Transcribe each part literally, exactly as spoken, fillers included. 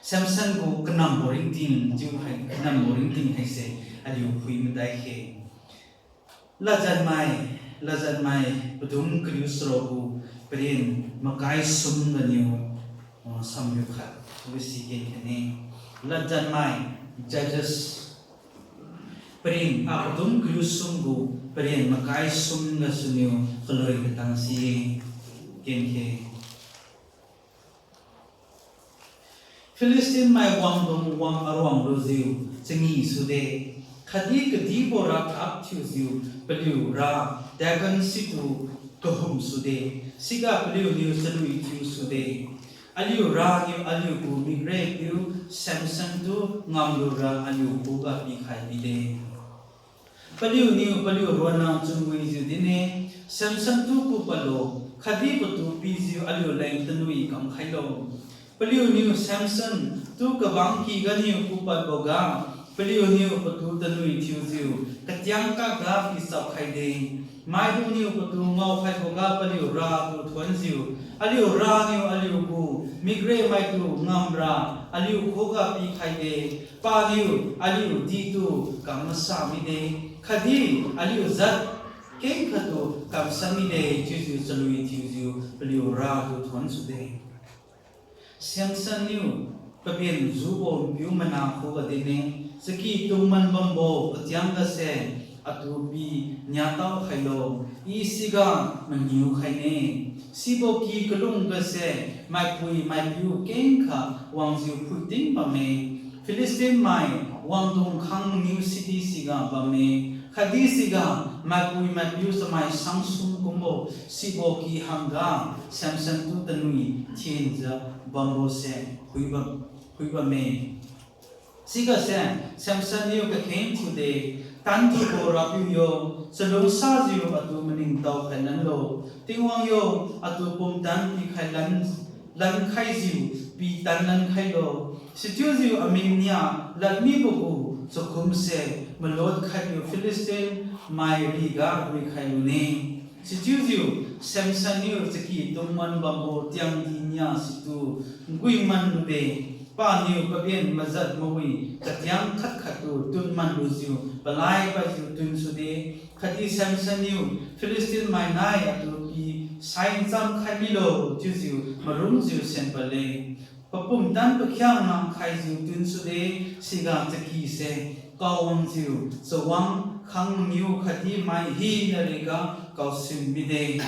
Samson gu kanambo ringting chiu hai, kanambo ringting haise aliu phui madai khe. Ladjanmai, Ladjanmai padum kariu saro gu paren makai sum ganiu, ah, samriu khat, wisi ken kene. Ladjanmai, Judges, paren, ah, padum kariu sum gu paren makai sum gasuniu kaloi katang si ken khe. Philistine mai wangdung wang aruang lujiu changi sude, khatdi kadibo ra thap thiujiu paliura Dagon situ kahum sude, siga paliuniu chalui thiu sude. Aliura niu aliu gu mikre piu Samson tu ngamlura aliu khuga pikhai bide. Paliuniu paliu ruanna chunwijiu dinne, Samson tu kupadlo, khatdi patu pijiu aliuleng tanui kamkhailo. Paliuniu Samson tu kabangky ganiu kupadboga, paliuniu patu tanui thiujiu katiang kakga pichap khaide. Maidungniu patu ngaokhaiboga paliura tu thuonjiu, aliura niu aliu gu mikremaitu ngamra aliu khuga pikhaide. Paniu aliu ditu kam masa mide, khatdi aliu jat kengkhatu kam san mide, chiujiu chalui thiujiu paliura tu thuon sude. Samson niu paben jubo npiu mana khuga dinne, chaky tungman bambo katiang gase atu pi niatao khailo, i siga mangiu khaine. Sibo ky kalung gase maipui maipiu kengkha wangjiu phuiting bamme. Philistine mai wangdung khang mangiu city siga bamme. Khatdi siga maipui maipiu chamai sangsum kumbo sibo ky hangga Samson tu tanui thinjiu bambose phui bam, phui bamme. Sigase Samson niu kakheng thiude, Tanthiubo Rapiu yo, chalungsajiu atu maningtao khailanlo. Tingwang yo, atu pumtan pikhai lan, lankhaijiu pitan lankhailo. Sichiujiu aming nia ladmibo gu chakhumse malot khaijiu Philistine mai riga ruikhai lune. Sichiujiu Samson niu chaky tungman bambo tiangdi nia situ nguiman lude. Paniu paben majat mawi katiang khat khattu tunman lujiu palai paijiu tun sude. Khatdi Samson niu Philistine mai nai atu pi sai ncham khai milo chiujiu marungjiu sen padle. Papumtan pakhiangna khaijiu tun sude, siga chakyse kaowangjiu chawang khang mangiu khatdi mai hina riga kaosin mide.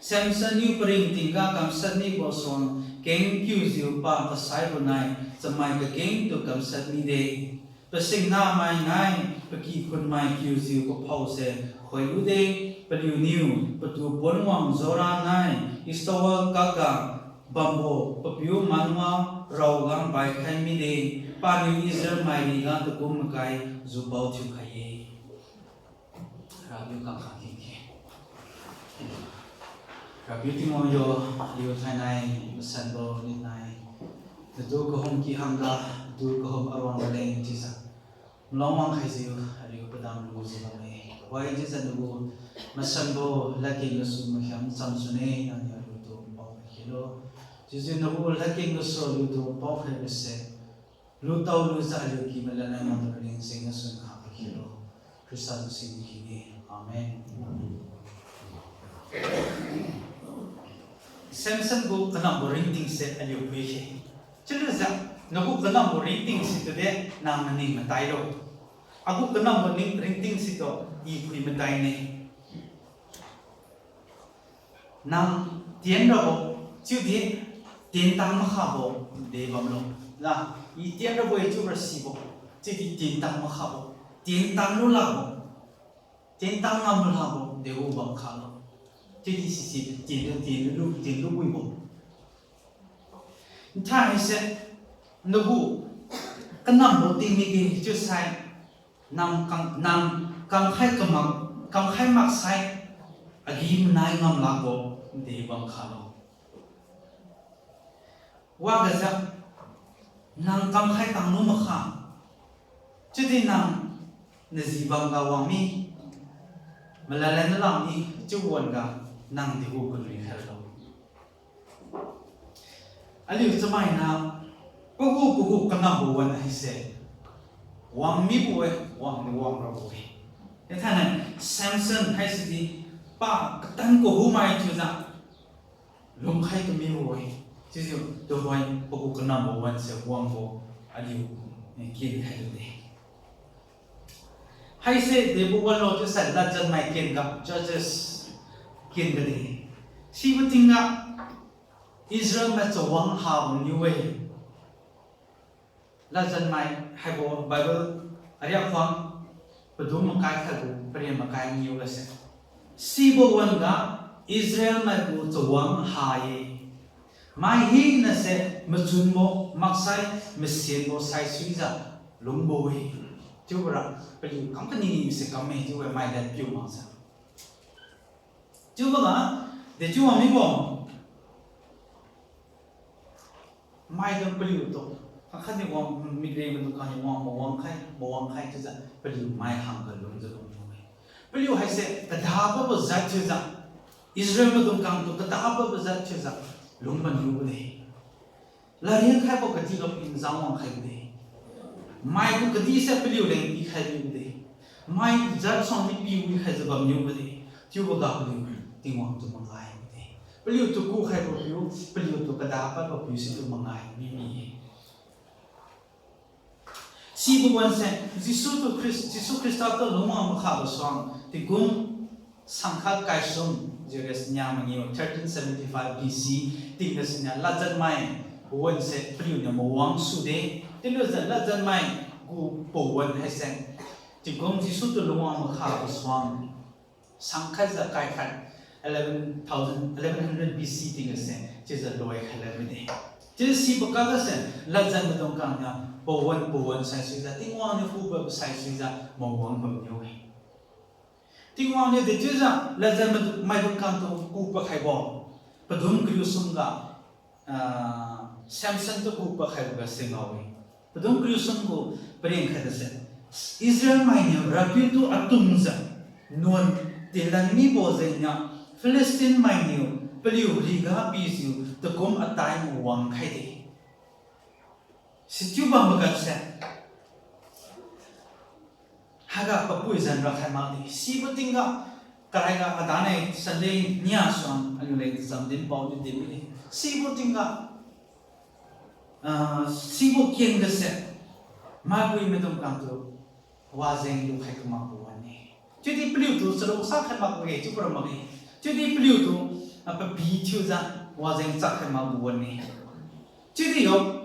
Samson niu paringtingga kamshat mibo suang keng kiujiu pa kasaibo nai chamai kakengtu kamshat mide. Pasingnamai nai pakikhunmai kiujiu paphaose khoilude, paliuniu patu ponwang Zorah nai Estaol kakga bambo papiu Manoah raoga baikhai mide, paniu Israel mai riga takum makai jupao thiukhai-e. Rapiu kakha kengkhe. Rapiu Tingwang yo, aliu thainai masanbo nidnai natu kahum ky hangga, natu kahum aruang raleng chiujiu malong wang khaijiu aliu padam lujiu bamme. Wai chiujiu nagu masanbo ladkeng gasu makhiam chamsune, nangniu aliutu npao khai khelo. Chiujiu nagu ladkeng gasu aliutu npao khaibose lutao lujiu aliu ky malanai matu ring jeng gasu nkha khai khelo. Khrista gu sing hine. Amen. Samson gu kanambo ringtingse aliu phuikhe. Chiulujiu, nagu kanambo ringting situde nang maning matailo. Agu kanambo ning ringting situ i phui mataine. Nang tienrabo, chiudi tientang makhabo de bamlo. La, i tienrabo-e chiura sibo, chiudi tientang makhabo, tientang lulabo, tientang ngam lulabo degu bamkhalo. Chiudi sisi tienlu, tienlu, tienlu wibo. Nthaise, nagu kanambo tingmige chiusai, nang kam, nang kamkhai kamak, kamkhai maksai, agi-manai ngam lakbo de bamkhalo. Wagajiu, nang kamkhai tanglu makha, chiudi nang naji bamga wangmi, malalen nalami chiu wan-ga, nang degu kanui khailo. Aliu chamaina, Pagu, pagu kanambo wan haise wang mibo-e, wang, wang rabo-e. Ithana Samson haisidi pa katan kahumai thiujiu lungkhai kamibo-e. Chiujiu tuhoi pagu kanambo wan se wangbo aliu, eh, ken khailude. Haise debo wanlo chiusai Ladjanmai ken ga, Judges ken gade. Sibo tingga Israel mai chawang ha bamniu-e. Ladjanmai haibo Bible ariak khuang padum makai khatgu paren makai niu gase, sibo wan-ga Israel mai gu chawang ha-e. Mai hinase machunbo maksai masianbo saisuijiu lungbo-e. Chiubora paliu kam kani ni se kamme chiu-e, mai ladpiu makjiu. Chiuboga, dechiu wang mibo maidung paliutu, kakhatdi wang, mikre maidung kani wang, mawang khai, mawang khai chiujiu paliu mai hangga lungjiu lungbo-e. Paliu haise kadapabo jat thiujiu, Israel maidung kangtu kadapabo jat thiujiu lungbamniubo de. Ladriat khaibo kadihga pin jang wang khaibo de. Maitu kadise paliu leng pikhai bibo de. Mai jat suang di piwi khaijiu bamniubo de. Chiuboga paliu Tingwang tu mangaibo de. Paliutu kukhaibo piu, paliutu kadapabo piu situ mangai mi-e. Sibo wanse, Jesu tu Khris-, Jesu Khrista tu lungwang makhabo suang, tingkum sangkhat kaisum, J R S niamangiu, thirteen seventy-five B C, tingga sinia Ladjanmai pawan se paliuniu mawang sude, chiulujiu Ladjanmai gu pawan haise, tingkum Jesu tu lungwang makhabo suang, sangkhatjiu kaikhat, eleven thousand, eleven hundred B C tingga se chiujiu loikhai la mide. Chiujiu sibo kagase, Ladjan maidung kangniu pawan pawan saisuijiu, Tingwang niu kubo saisuijiu mawang bamniu-e. Tingwang niu dechiujiu Ladjan mad-, maidung kangtu kupa khaibo, padum kariu sumga, ah, Samson tu kupa khaiboga singao-e. Padum kariu sum gu paren khatgase, Israel mainiu Rapiu tu atumjiu nuan tilan mibo jengniu, Philistine mainiu paliu riga pijiu takum atai wang khaide. Sichiu bambo gase, haiga papui zan rakhai makde. Sibo tingga, karaiga adane Sunday nia suang aliu leng cham din pao niu din mide. Sibo tingga, ah, sibo kengga se, maipui maidung kangtu wajeng lukhai kamakbo wan-e. Chiudi paliutu chalungsa khai makbo-e chiubo ra makge. Chiudi paliutu, ah, papi thiujiu wajeng chak khai makbo wan-e. Chiudi yo,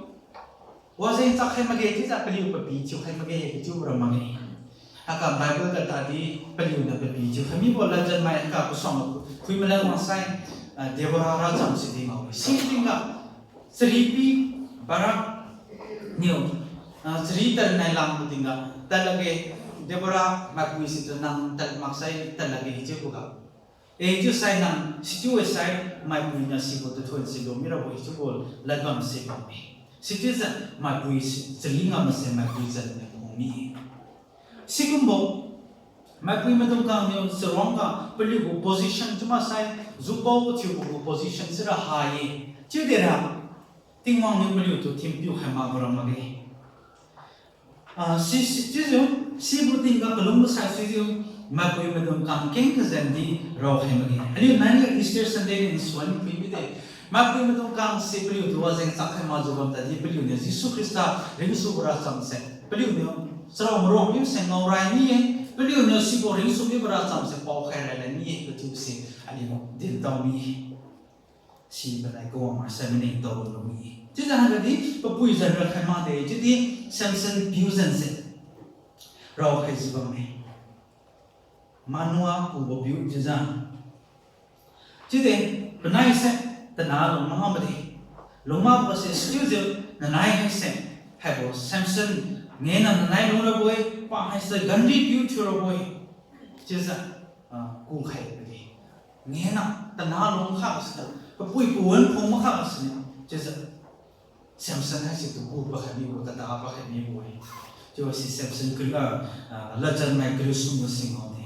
wajeng chak khai makge chiujiu paliu papi thiukhai makge chiubo ra makge. Haiga Bible ga tadi paliuniu papi thiukhai mibo Ladjanmai haiga kasuang phui malan wangsai, ah, Deborah racham sidi ngao-e. Sibo tingga, charipi Barak niu, ah, chari tadnai lambo tingga tadlakge, Deborah maipui situ nang tad maksai tadlakge chiuboga, eh, chiusai nang sichiu-e sai, maipuiniu sibo tathuon si lu mirabo-e chiubo ladbam si bamme. Sichiujiu maipui si, chari ngam mase maipui zan niu phung mi-e. Sikumbo, maipui maidung kangniu charuangga paliugu position chiu maksai, jupao thiubo gu position sira ha-e. Chiudera, Tingwang niu paliutu thinpiu khai makbo ra makge. Ah, si, si, chiujiu, sibo tingga kalung kasai sijiu, maipui maidung kang keng kazan di raokhai makge. Aliu nai niu Easter Sunday niu nsuan phui mide. Maipui maidung kang se paliutu wajeng chak khai makjiu bam tadi paliuniu Jesu Khrista ringsubo racham se, paliuniu charao marong mibo se ngaorai mi-e, paliuniu sibo ringsu mibo racham se paokhai rai lan mi-e, kachiu se aliu dintao mi-e. Sipanai kawang maksai maningtao lu mi-e. Chiujiu haiga di papui zan rakhai makde, chiudi Samson piu zan se raokhaijiu bamme. Manoah kubo piu chiujiu. Chiudi panai se tana lungma made. Lungmabo se sichiujiu nanai haise, haibo Samson, ngena nanai lungrabo-e, pa haise ganri piu thiurabo-e. Chiujiu, ah, kukhai made. Ngena tana lungkha siniu, papui pawan phung makha siniu, chiujiu Samson haise tuku pakhai mibo, tata pakhai mibo-e. Chiubo si Samson kariu, ah, ah, Ladjanmai kariu sumga singao de.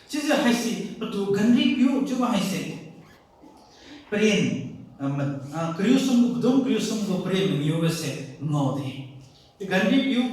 Chiujiu haise patu ganri piu chiubo haise, paren, Ah, ma-, ah, kariu sum gu, padum kariu sum gu paren mangiu gase ngaode. Ganripiu,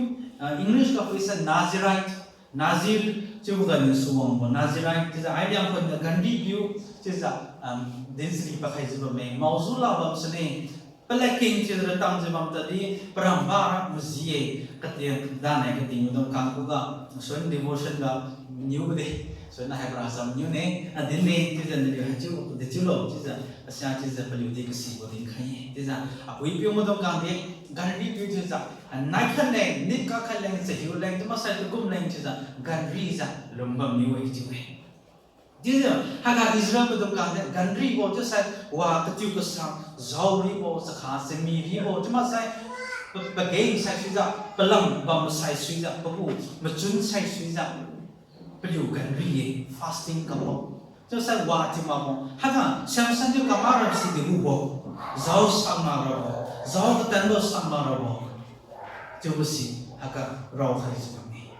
ah, English ga phuisa Nazirite, Nazir, chiubo ganiu suwangbo Nazirite chiujiu, ai liang khon ga ganripiu chiujiu, um, dinsi pakhaijiu bamme, maoju la bam sune, palakeng chiujiu tamjiu bam tadi, paramba ra maji-e, katieng, danai katieng maidung kang khuga, suan devotion ga, niu de, suan hai para sam niu ne, adin ne, chiujiu naliu haichiu, dechiulo, chiujiu, asia chiujiu paliu di kasibo dinkhai-e, chiujiu, apuipiu maidung kang di, ganripiu chiujiu, anai khat leng, nit khat leng, chahiu leng, chiu maksai takum leng chiujiu, ganrijiu, lung bam niu-e chiu-e. Chiujiu, haiga Israel maidung kang di, ganribo chiusai, wa katiu kasang, jaoribo, chakha chami ribo, chiu maksai, pa-, pageng saisuijiu, palam bam saisuijiu, pagu, machun saisuijiu, paliu ganri-e, fasting kambo. Chiusai wa thiu makbo. Haiga, Samson niu kamak ra si degubo. Jao sang mak rabo. Jao katanbo sang mak rabo. Chiubo si, haiga, raokhaijiu bamme.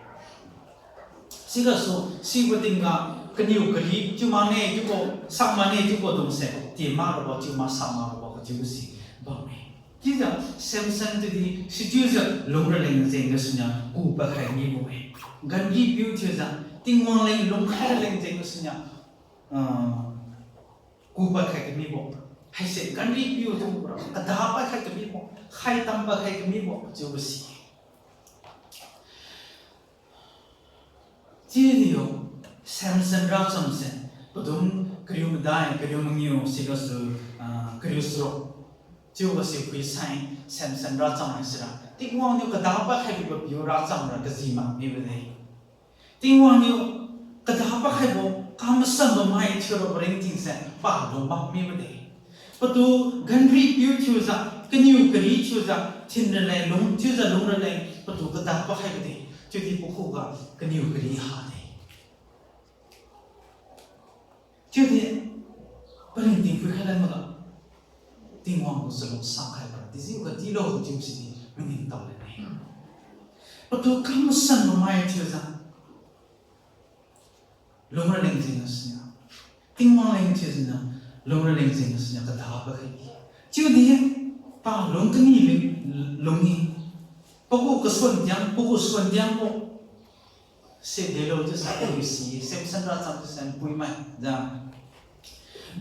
Sigasu, sibo tingga, kaniu kari, chiu makne, chiubo, sak makne, chiubo dungse, ti mak rabo, chiu mak sak mak rabo, kachiubo si, bamme. Chiujiu Samson tudi sichiujiu lungraleng jeng gasuniu kupadkhai mibo-e. Ganripiu thiujiu Tingwang leng lungkhai raleng jeng gasuniu, ah, kupadkhai kamibo. Haise ganripiu thiura kadapad khai kamibo, khaitam padkhai kamibo chiubo si. Chiudi yo, Samson racham se, padum kariu madai, kariu mangiu, sigasu, ah, kariu charuk. Chiubo si phuisai, Samson racham haisira, Tingwang niu kadapad khaibo piu racham ra kaji mak mibo de. Tingwang niu kadapad khaibo, kamasanbo mai thiurabo ringting se, palung mak mibo de. Patu ganripiu thiujiu, kaniu kari thiujiu, thin raleng lung, thiujiu lung raleng, patu kadapad khaibo de. Chiudi pakhuga kaniu kari ha de. Chiudi, paringting phuikhai lan maga, Tingwang gu chalungsa khaibo, dijiu ga dilo chiu sidi, maningtao lane. Patu kamasanbo mai thiujiu, lungraleng jeng gasuniu, Tingwang leng thiujiu niu, lungraleng jeng gasuniu kadapad khai-e. Chiudi, palung kani leng, lung-e. Pagu kasuan diang, pagu suan diangbo se delo chiusai pui si, Samson racham chiusai npuimai, ja.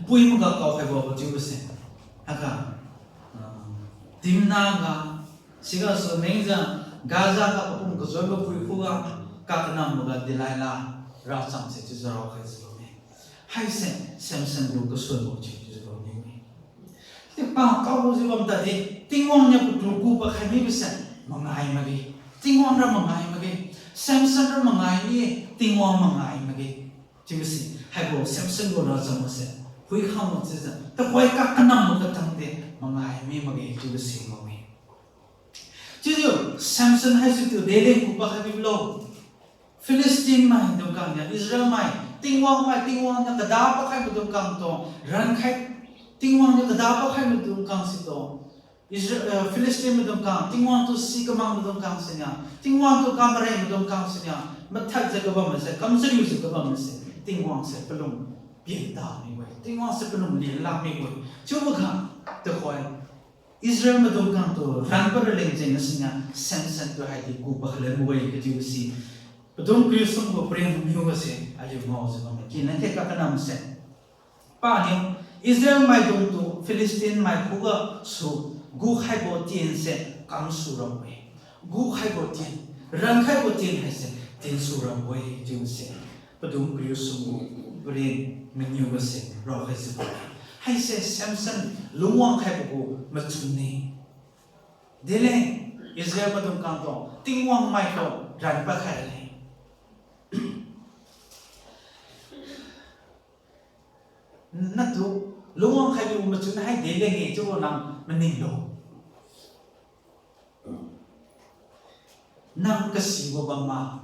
Npui maga kaokhaibo chiubo se. Haiga, ah, Timna ga, sigasu mengjiu, Gaza ga kapum kajuanbo pui khuga, kakanamboga Delilah racham se chiujiu raokhaijiu bamme. Haise, Samson gu kasuanbo chiujiu bamme. Tipa kaojiu bam tadi, Tingwang niu patu kupadkhai mibo se, mangai makge. Tingwang ra mangai makge. Samson ra mangai mi-e, Tingwang mangai makge. Chiubo si, haibo Samson gu racham se, phuikhangbo chiujiu, tuhoi kakanambo katang di, mangai mi makge chiubo si ngao-e. Chiujiu, Samson haisitu deleng kupadkhai milo. Philistine maidung kang niu Israel mai, Tingwang mai, Tingwang niu kadapad khaibo dung kang tu, rankhai, Tingwang niu kadapad khaibo dung kang situ, Isra-, eh, Philistine maidung kang, Tingwang tu si kamang maidung kang siniu, Tingwang tu kamareng maidung kang siniu, mathadjiu kabam mase, kamchariujiu kabam mase, Tingwang se palung pianta mibo-e, Tingwang se palung lila mibo-e. Chiuboga, tuhoi, Israel maidung kang tu ranpad raleng jeng gasuniu, Samson tu haidi kupadkhalan bo-e kachiubo si, padum kariu sum gu paren mangiu gase aliu ngaojiu bamme. Kina khe kakanam se, paniu, Israel maidung tu Philistine mai khugasu gukhaibo tien se kamsu rabo-e. Gukhaibo tien, rankhaibo tien haise tiensu rabo-e chiubo se, padum kariu sum gu paren mangiu gase raokhaijiu bamme. Haise Samson lungwang khaibo gu machun-e. Deleng, Israel maidung kang tu Tingwang mai tu ranpad khai raleng. Natu, lungwang khaibo machun hai deleng-e chiubo nang maninglo. Nang kasibo bamma.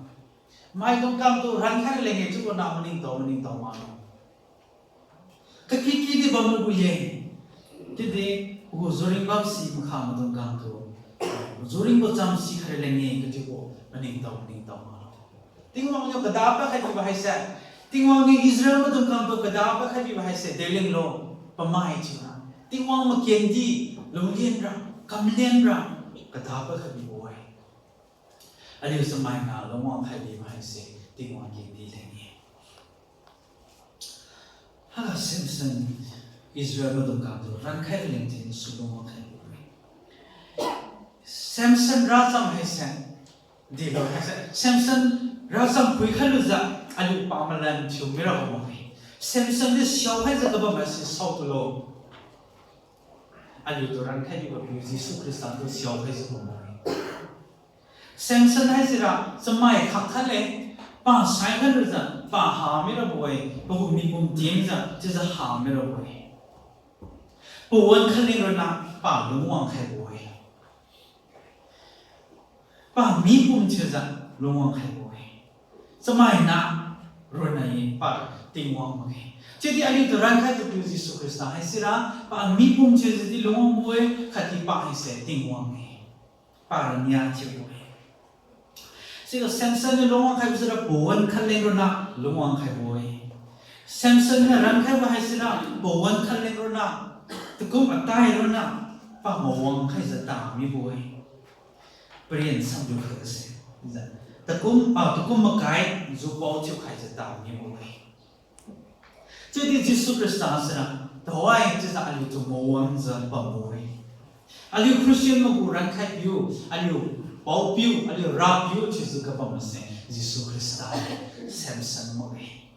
Maidung kang tu rankhai raleng-e chiubo nang maningtao, maningtao maklo. Kakiki di bamlu gu ye. Chiudi, pagu juring bamsi makha maidung kang tu, juringbo chamsi khai raleng-e kachiubo maningtao, maningtao maklo. Tingwang niu kadapad khai bibo haise, Tingwang niu Israel maidung kang tu kadapad khai bibo haise delenglo, pamai chiuna. Tingwang makendi, lunglenra, kamlenra, kadapad khatdi bo-e. Aliu chamaina lungwang khaibi haise Tingwang kendi leng-e. Haiga Samson, Israel maidung kangtu rankhai leng thin su lungwang khaibo-e. Samson racham haise, dilo haise, Samson racham phuikhai lujiu, aliu pamalan thiu mirabo-e. Samson di siao khaijiu kabam haise saotulo. Aliutu rankhai bibo piu Jesu Khrista tu siao khaijiu bambo-e. Samson haisira chamai khak khat le, pa sai khat lujiu, pa ha mirabo-e, pagu mipum tienjiu chiujiu ha mirabo-e. Pawan khat leng ronna pa lungwang khaibo-e. Pa mipum thiujiu lungwang khaibo-e. Chamaina ronna-e pa Tingwang makge. Chiudi aliutu rankhai kapiu Jesu Khrista haisira pa mipum thiujiu di lungwangbo-e, khatdi pa haise Tingwang-e. Para nia thiubo-e. Siga Samson niu lungwang khaibo sira pawan khat leng ronna lungwang khaibo-e. Samson niu rankhaibo haisira pawan khat leng ronna, takum atai ronna, pa mawang khaijiu ta mibo-e. Paren samlu khaise, takum, ah, takum makai jupao thiukhaijiu ta mibo-e. Chiudi Jesu Khrista sira, tuhoi chiujiu aliutu mawangjiu bambo-e. Aliu Christian magu rankhai piu, aliu paopiu, aliu rapiu chiujiu kabam mase Jesu Khrista, Samson makge.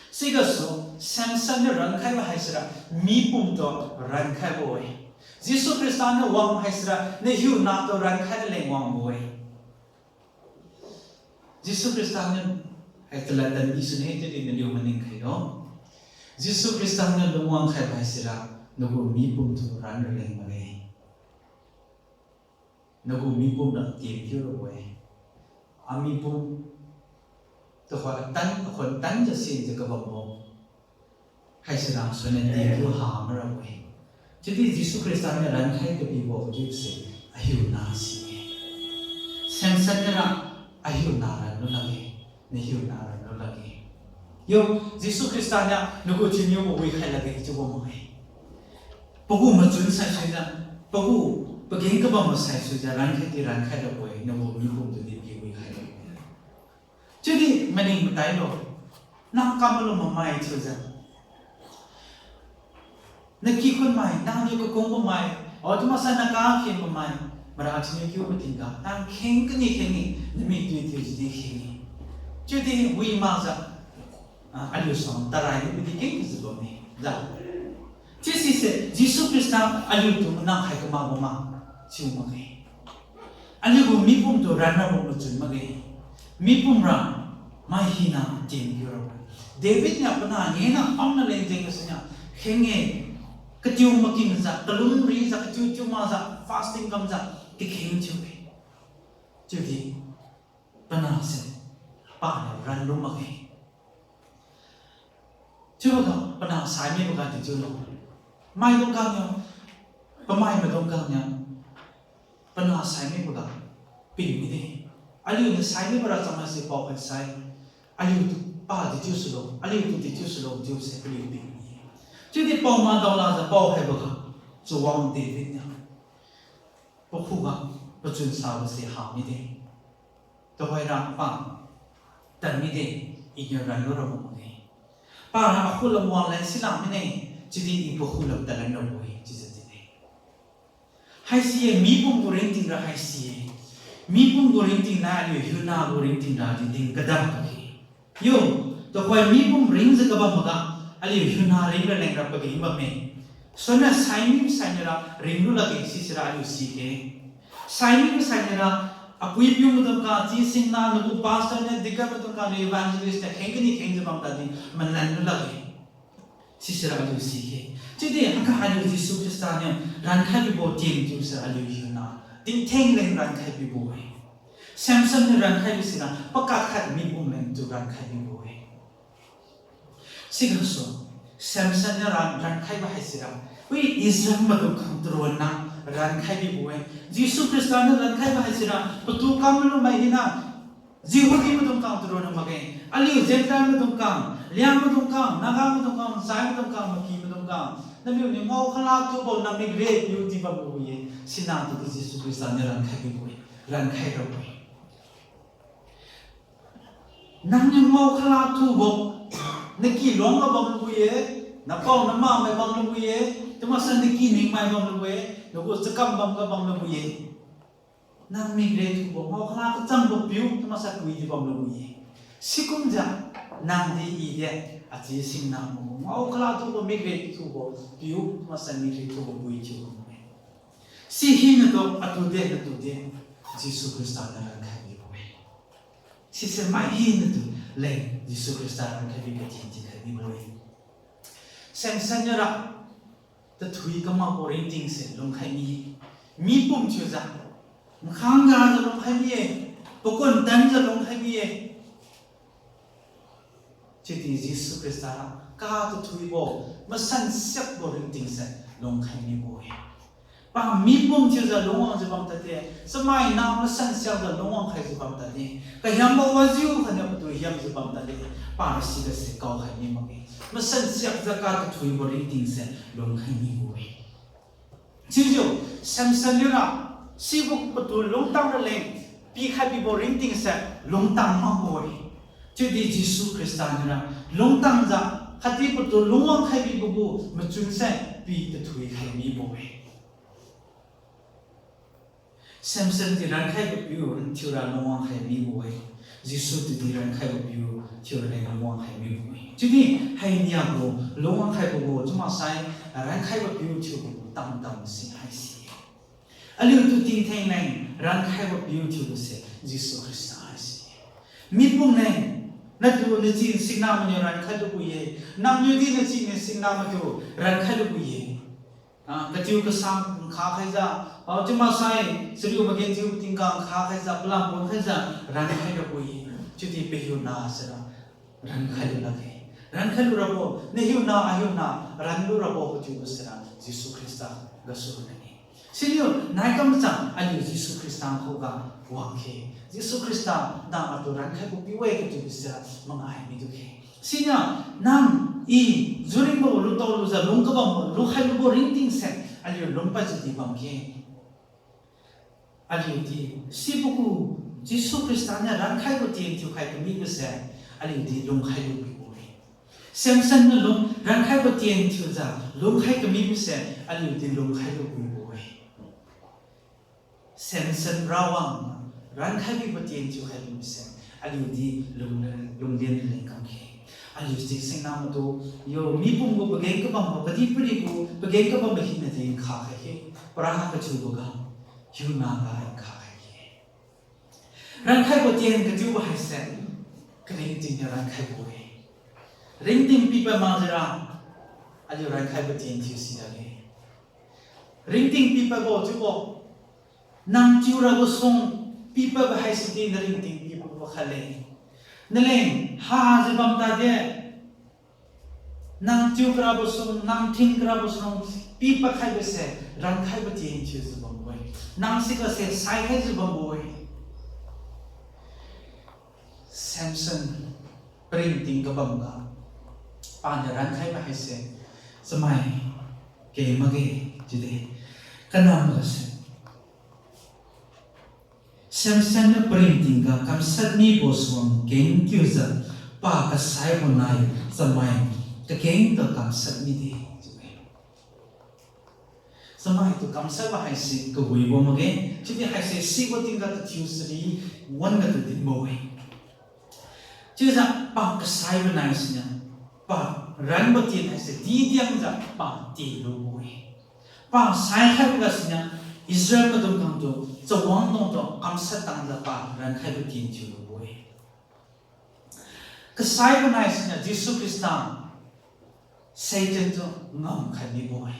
Sigasu Samson niu rankhaibo haisira mipumtu rankhaibo-e. Jesu Khrista niu wang haisira nahiu natu rankhai leng wangbo-e. Jesu Khrista niu, hai chalad tanbi sune chiudi naliu maning khailo. Jesu Khrista niu lungwang khaibo haisira nagu mipumtu ran raleng makge. Nagu mipum ra tien thiu rabo-e. Amipum tuhoi atan, akhon tanjiu sinjiu kabambo haisira suniu tien thiu ha mirabo-e. Chiudi Jesu Khrista niu rankhai kapibo chiubose ahiuna si-e. Samson niura ahiuna ranlu lakge, nahiuna ranlu lakge. Yo, Jesu Khrista niu nagu thinniubo wikhai lakge chiubo makge. Pagu machun saisuijiu, pagu pageng kabam masaisuijiu rankhai di rankhai rabo-e, nagu mipum tudi pi wikhai lakge. Chiudi maning matailo, nang kam malu mamai thiujiu, nakikhun mai, nangniu kakungbo mai, o chiumaksai nakakhen mamai, mara thinniu kiubo tingga nang kheng kani kheng-e, namik tui thiujiudi kheng-e. Chiudi wi makjiu, ah, aliu suang tarai nibo di keng kajiu bamme da. Chiusise Jesu Khrista aliutu manang khai kamakbo ma chiu makge. Aliugu mipumtu ranrabo machun makge. Mipum ra mai hina tien thiu rabo-e. David niu panah ngena pamna leng jeng gasuniu kheng-e, katiu makinjiu, kalum rijiu, katiu tiu makjiu, fasting kamjiu, kakheng thiu-e. Chiudi panahse paniu ranlu makge. Chiuboga panah saimiboga dechiulo. Maidung kangniu, pamai maidung kangniu, panah saimiboga ping mide. Aliuniu saimibo ra chamaise paokhaisai, aliutu pa dechiu sulo, aliutu dechiu sulo chiubose paliu ping mi-e. Chiudi pao madaolajiu paokhaiboga, chawang David niu pakhuga pachun sabose ha mide. Tuhoira pa tan mide, iniu ranlu rabo makge. Para akhulam wanglan silak mine, chiudi i pakhulam talan rabo-e chiujiu din-e. Haisi-e, mipum gu ringting ra haisi-e. Mipum gu ringting nai aliu hiuna gu ringting ra di din kadam kaki. Yo, tuhoi mipum ringjiu kabamboga, aliu hiuna ring raleng ra pageng bamme. Suniu saimi sainiura ringlu lakge sisira aliu sikhe. Saimi sainiura, apui piu maidung kang, chi singna, nagu pastor niu, deacon maidung kang, evangelist niu kheng kani khengjiu bam tadi malanlu lakge. Sisira aliu sikhe. Chiudi haiga aliu Jesu Khrista niu rankhai bibo tien chiusi aliu hiuna tingtheng leng rankhai bibo-e. Samson niu rankhai bisira pakak khat mipum leng tu rankhai bibo-e. Sigasu Samson niu ran, rankhaibo haisira, wi Israel maidung kang taronna rankhai bibo-e. Jesu Khrista niu rankhaibo haisira patu kam malumai hina Jehudi maidung kang taronna makge. Aliu Gentile maidung kang, Liang maidung kang, Naga maidung kang, Zai maidung kang, Maki maidung Ga, naliuniu ngao khalatubo nang mikre piu di bamlu ye. Sina tu Jesu Khrista niu rankhai bibo-e, rankhai rabo-e. Nangniu ngao khalatubo, naki luangga bamlu ye, napao namamai bamlu ye, chiumaksai naki ningmai bamlu ye, nagu chakam bamga bamlu ye. Nang mikre thubo ngao khala kachambo piu, chiumaksai pui di bamlu ye. Sikumjiu, nangdi i de, achi singna mabo ngao khalatubo mikre thubo piu, chiumaksai mikre thubo pui thiu bamlu ye. Si hinatu atu de, natu de, Jesu Khrista niu rankhai bibo-e. Sise mai hinatu leng Jesu Khrista rankhai bi katien thiukhai bibo-e. Samson niura tathui kamakbo ringtingse lungkhai mi, mipum thiujiu, makhanggajiu lungkhai mi-e, pakun tanjiu lungkhai mi-e. Chiudi Jesu Khrista ra katathuibo, masan siakbo ringtingse lungkhai mibo-e. Pa mipum thiujiu lungwangjiu bam tade, chamaina masan siakjiu lungwang khaijiu bam tade, kahiangbo wajiu khatniu patu hiangjiu bam tade, pa sigase kaokhai mi makge. Masan siakjiu katathuibo ringtingse lungkhai mibo-e. Chiujiu, Samson niura, sibo patu lungtang raleng, pikhai bibo ringtingse lungtang makbo-e. Chiudi Jesu Khrista niura, lungtangjiu, khatdi patu lungwang khai bibo gu machunse, pi tathui khai mibo-e. Samson di rankhaibo piu thiura lungwang khai mibo-e. Jesu tudi rankhaibo piu thiura leng lungwang khai mibo-e. Chiudi hainiagu lungwang khaibo gu chiumaksai rankhaibo piu thiubo gu tamtam si haise. Aliutu tingtheng leng rankhaibo piu thiubose Jesu Khrista haise. Mipum leng, natu nachi singna maniu rankhai lubo-e, nangniudi nachi singna matu rankhai lubo-e. Ah, katiu kasang nkha khaijiu, ah, chiumaksai, chariu magenjiu tingga nkha khaijiu, palam pon khaijiu, rankhai rabo-e. Chiudi pahiuna sira, rankhai lu lakge. Rankhai lu rabo, nahiuna, ahiuna, ran lu rabo kachiubo sira, Jesu Khrista gasu lakge. Siniu, nai kamchang, aliu Jesu Khrista khuga wangkhe. Jesu Khrista, nang atu rankhaibo piu-e kachiubo sira, mangai midu khe. Siniu, nang, i, juringbo lutao lujiu lung kabambo, lukhai lubo ringtingse, aliu lungpadjiu di bamkhe. Aliudi, sibo gu, Jesu Khrista niu rankhaibo tien thiukhai kamibose, aliudi lungkhai lu bibo-e. Samson niu lung, rankhaibo tien thiujiu, lungkhai kamibose, aliudi lungkhai lu bibo-e. Samson rawang, rankhai bibo tien thiukhai bibose, aliudi lung, lunglen leng kamkhe. Aliu si singna matu, yo, mipum gu pageng kabambo, kadihpiri gu pageng kabambo hinadi nkha khai khe, para kachiuboga, hiuna ga nkha khai khe. Rankhaibo tien kachiubo haise, karingting niu rankhaibo-e. Ringting pipad makjiura, aliu rankhaibo tien thiu si lakge. Ringting pipadbo chiubo, nang thiurabo suang pipadbo haisidi naringting pipadbo khatle. Naleng hajiu bam tade, nang thiu karabo suang, nang thin karabo suang, pipad khaibose, rankhaibo tien thiujiu bambo-e. Nang sigase sai khaijiu bambo-e. Samson, paringting kabamga, paniu rankhaibo haise, chamai keng makge, chiude, kanam gase. Samson niu paringting ga kamshat mibo suang keng kiujiu, pa kasaibo nai chamai kakengtu kamshat mide, chiu-e. Chamaitu kamshatbo haise kawibo makge, chiudi haise sibo tingga tathiu chari wan-ga tu dinbo-e. Chiujiu pa kasaibo nai siniu, pa ranbo tien haise didiangjiu pa tilubo-e. Pa saikhaibo ga siniu, Israel maidung khangtu chawang dungtu kamshat tangjiu pa rankhaibo tien thiulubo-e. Kasaibo nai siniu Jesu Khrista, Satan tu ngamkhai mibo-e.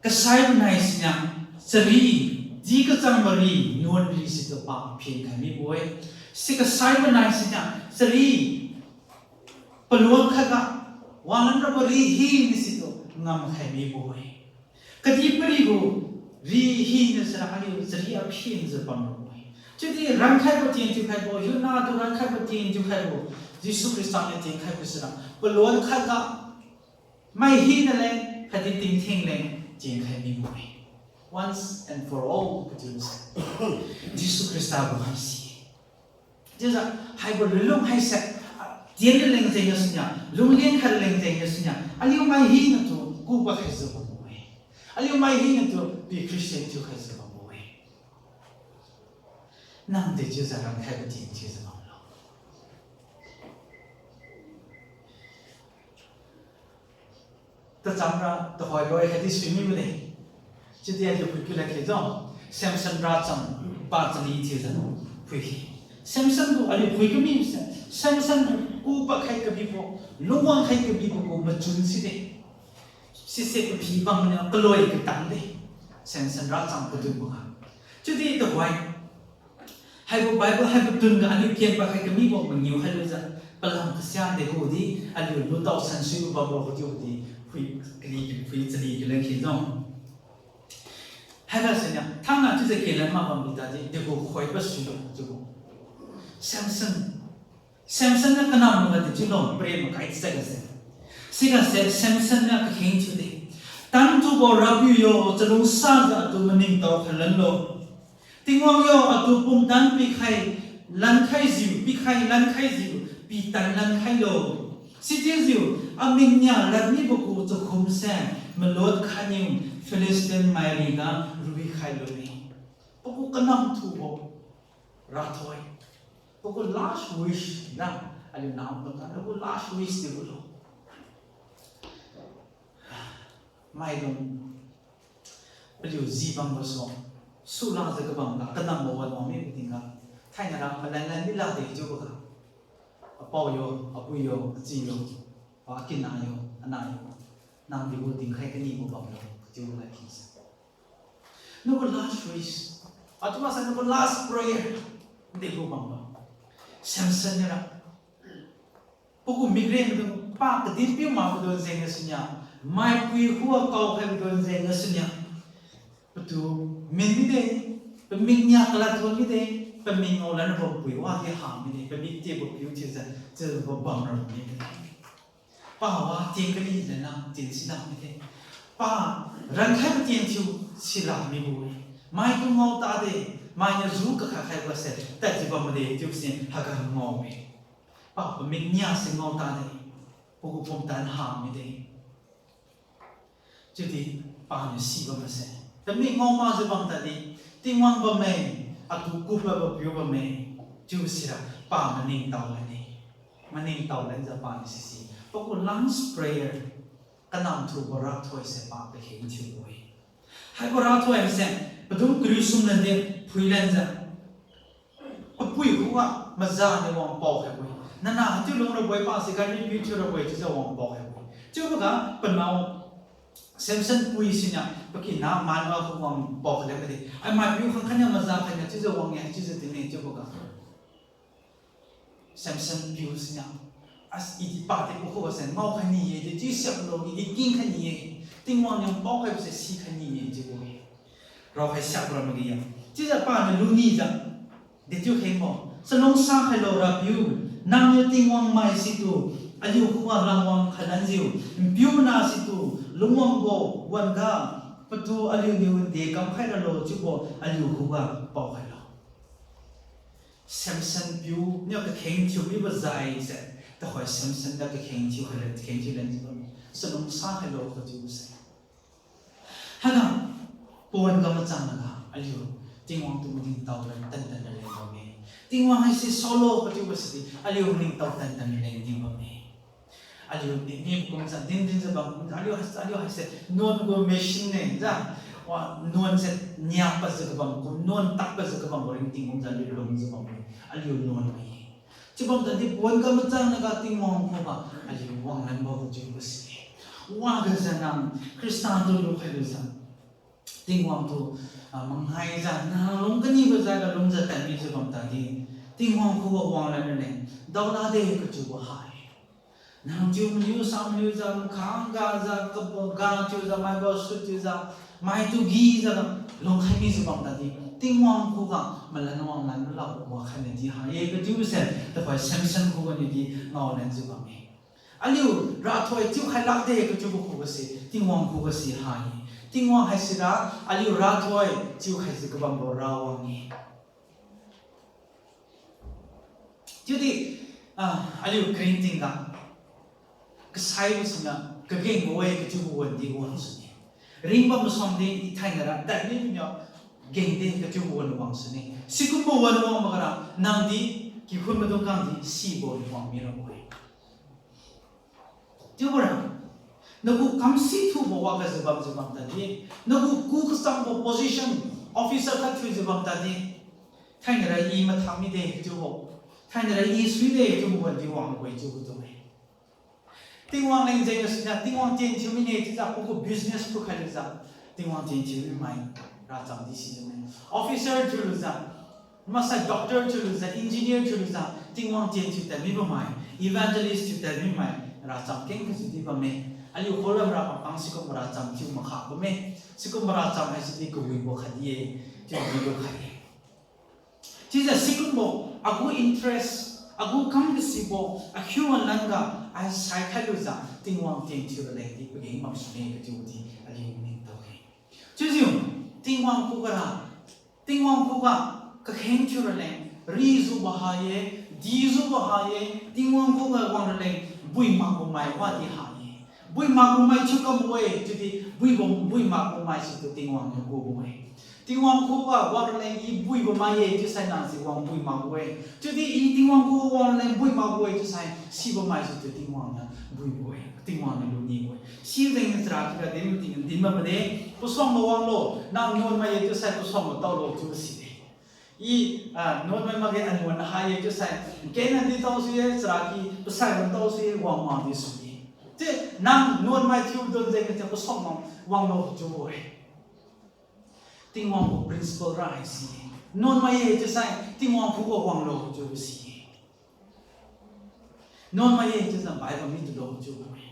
Kasaibo nai siniu chari, di kachangbo ri, nuan ri situ pa phenkhai mibo-e. Si kasaibo nai siniu chari, paluang khatga, wanglan rabo ri hina situ ngamkhai mibo-e. Kadihpiri gu ri hina sira aliu chari aphenjiu bamrabo-e. Chiudi rankhaibo tien thiukhaibo, hiuna tu rankhaibo tien thiukhaibo, Jesu Khrista niu tienkhaibo sira paluang khatga, Mai hina leng khatdi tingtheng leng chengkhai mibo-e. Once and for all, katiuse Jesu Khrista gu haise. Chiujiu haibo lunlung haise, ah, tien raleng jeng gasuniu, lungleng khai raleng jeng gasuniu, aliu mai hinatu kupa khaijiu bambo-e. Aliu mai hinatu pi Christian thiu khaijiu bambo-e. Nang dechiujiu rankhaibo tien thiujiu bamlo. Tacham ra tuhoi loi khatdi suimibo de. Chiudi aliu phuikiu lakge jo. Samson racham pa chani thiujiu phuikhe. Samson gu aliu phuikami se, Samson gu kupa khai kabibo, lungwang khai kabibo gu machun side. Sise paphi bamniu kaloi katang de. Samson racham kadunbo ga. Chiudi tuhoi haibo Bible haibo tun ga aliu kenpad khai kamibo mangiu khailujiu, palam kasia degu di, aliu lutao sansuibo bamlo katiudi, phui kali, phui chali kilan khe jo. Haiga siniu thangna chiujiu kelan mak bambi tadi degu khoipad suilo chiubo. Samson, Samson niu kanamga dechiulo, pray makai chiujiu gase. Sigase Samson niu kakheng thiude. Tanthubo Rapiu yo, chalungsajiu atu maningtao khai lanlo. Tingwang yo, atu pumtan pikhai lankhaijiu, pikhai lankhaijiu, pitan lankhailo. Sichiujiu, amik nia ladmibo gu chakhumse, malot khatniu Philistine mairiga ruikhai lune. Pagu kanam thubo rathoi. Pagu last wish na, aliu nam bamga, pagu last wish di gulo. Maidung, paliu ji bambo su, sulangjiu kabamga, kanambo wan wang mibo tingga, thainara malan lan mi lakde chiuboga, apao yo, apui yo, achi yo, pa akina yo, anah yo, nang dibo dinkhai kanibo bamlo, chiubo lakise. Nagu last wish, atu masa nagu last prayer, dibo bamlo. Samson niura pagu mikreng dung pa kadin piu makbo dung jeng gasuniu, maipui khuga kaokhaibo dung jeng gasuniu, patu min mide, pamik nia kalad thon mide, pamik ngao lan rabo pui wadi ha mide, pamik tebo piu thiujiu, chiubo bamra mide. Pa wa tien kali lana tien sila mide. Pa rankhaibo tien thiu sila mibo-e. Maitu ngao tade, mainiu ju kakhat khaibose tadjiu bamde chiubo si haiga ngao-e. Pa pamik nia si ngao tade, pagu pumtan ha mide. Chiudi paniu si bamse, pamik ngao makjiu bam tadi, Tingwang bamme, atu kupadbo piu bamme, chiu sira pa maningtao lane. Maningtao lanjiu paniu sisi, pagu last prayer, kanam thubo rathoise pa kakheng thiubo-e. Haibo rathoise, padung kariu sum lande phui lanjiu, apui khuga maza niu wang paokhaibo-e. Nanah haichiu lungrabo-e, pasi kani piu thiurabo-e chiujiu wang paokhaibo-e. Chiuboga panao Samson pui siniu pakina Manoa khuga wang paokhai lanbo de. Ai maipiu khangkhat niu maza khainiu chiujiu wang-e, chiujiu din-e chiuboga Samson piu siniu, as, idi padi pakhuga se ngaokhai ni-e, di chiu siaklo, idi kingkhai ni-e, Tingwang niu paokhaibo se sikhai ni-e chiubo-e. Raokhai siakra magi ya. Chiujiu paniu lunijiu, dechiu khengbo, chalungsa khailo Rapiu, nangniu Tingwang mai situ aliu khuga langwang khai lanjiu, npiu mana situ lungwangbo wan-ga, patu aliuniu nde kamkhai ralo chiubo aliu khuga paokhailo. Samson piu niu kakheng thiu mibo jaise, tuhoi Samson ga kakheng thiu khailo, kakheng thiu lanjiu bam, chalungsa khailo kachiubo se. Haiga, pawan ga machang naga aliu Tingwang tu maningtao lan tantan raleng bamme. Tingwang haise saolo kachiubo sidi aliu maningtao tantan raleng di bamme. Aliu di mi kumjiu din dinjiu bam kumjiu aliu, aliu haise nuan gu machine ne jiu, wa nuan se niapadjiu kabam kum, nuan takpadjiu kabambo ringting kumjiu aliu lungjiu bamme. Aliu nuan mai-e. Chiubam tadi pawan ga machang naga Tingwang khuga aliu wanglanbo kachiubo si-e. Wagajiu nang Khrista tu lukhailujiu, Tingwang tu, ah, manghaijiu nang lung kanibo jaiga lungjiu tadmijiu bam tadi, Tingwang khuga wanglan raleng daolade kachiubo ha-e. Nang chiu maniu sa maniujiu, makhang gajiu, kabo ga chiujiu, maibo sut chiujiu, maitu gijiu, lungkhai mijiu bam tadi, Tingwang khuga malan wanglan ralakbo wakhai nadi ha-e kachiubo se, tuhoi Samson khuga niudi ngaolanjiu bamme. Aliu rathoi chiukhai lakde kachiubo khuga se, Tingwang khuga si ha-e. Tingwang haisira aliu rathoi chiukhaijiu kabambo Rawang-e. Chiudi, ah, aliu karingting ga kasaibo siniu kagengbo-e kachiubo wan di wangsune. Ringbam masuang di thainara tadmi niu gengde kachiubo wan wangsune. Sikumbo wan wang makara nangdi kikhun maidung khangdi sibo wang mirabo-e. Chiubora, nagu kamsi thubo wa gajiu bamjiu bam tadi, nagu ku kachangbo position, officer khat thiujiu bam tadi, thainara i mathang mide chiubo, thainara i suide chiubo wan di wangbo-e chiubo tu-e. Tingwang leng jeng gasuniu Tingwang tien thiu mine chiujiu pagu business phukhai lujiu, Tingwang tien thiu mimai racham di sijiu me. Officer thiulujiu, maksai doctor thiulujiu, engineer thiulujiu, Tingwang tien thiu tadmi bammai, evangelist thiu tadmi mai, racham keng khajiu di bamme. Aliu khulam ra pangpang sikum racham thiu makha bamme. Sikum racham haisidi kawibo khatdi-e, chiudi lukhai-e. Chiujiu sikumbo, agu interest, agu kam kasibo, akhiu wan lan ga, ai saikhai lujiu, Tingwang tien thiu raleng di pageng bamsune kachiudi aliu ningtaoge. Chiujiu, Tingwang khuga ra, Tingwang khuga kakheng thiu raleng, rijiubo ha-e, dijiubo ha-e, Tingwang khuga wang raleng, bui makbo mai wadi ha-e. Bui makbo mai thiu kambo-e, chiudi buibo, bui makbo mai situ Tingwang niu kubo-e. Tingwang khuga wang raleng i buibo mai-e chiusai nangsi wang bui makbo-e. Chiudi i Tingwang khuga wang raleng bui makbo-e chiusai sibo mai situ Tingwang niu buibo-e, Tingwang niu lunibo-e. Sijengniu charaky ga din ting din bamde, pasuangbo wanglo, nang nuanmai-e chiusai pasuangbo taolo chiu side. I, ah, nuanmai makge, anuan hai-e chiusai, kena di tao sui-e, charaky pasai wan tao sui-e, wang mak di sui-e. Chi, nang nuanmai thiu don jengniu pasuangbo wanglo chiubo-e. Tingwang gu principle ra haisi-e. Nuanmai-e chiusai Tingwang khuga wanglo chiubo si-e. Nuanmai-e chiusai Bible mi tulo chiubo-e.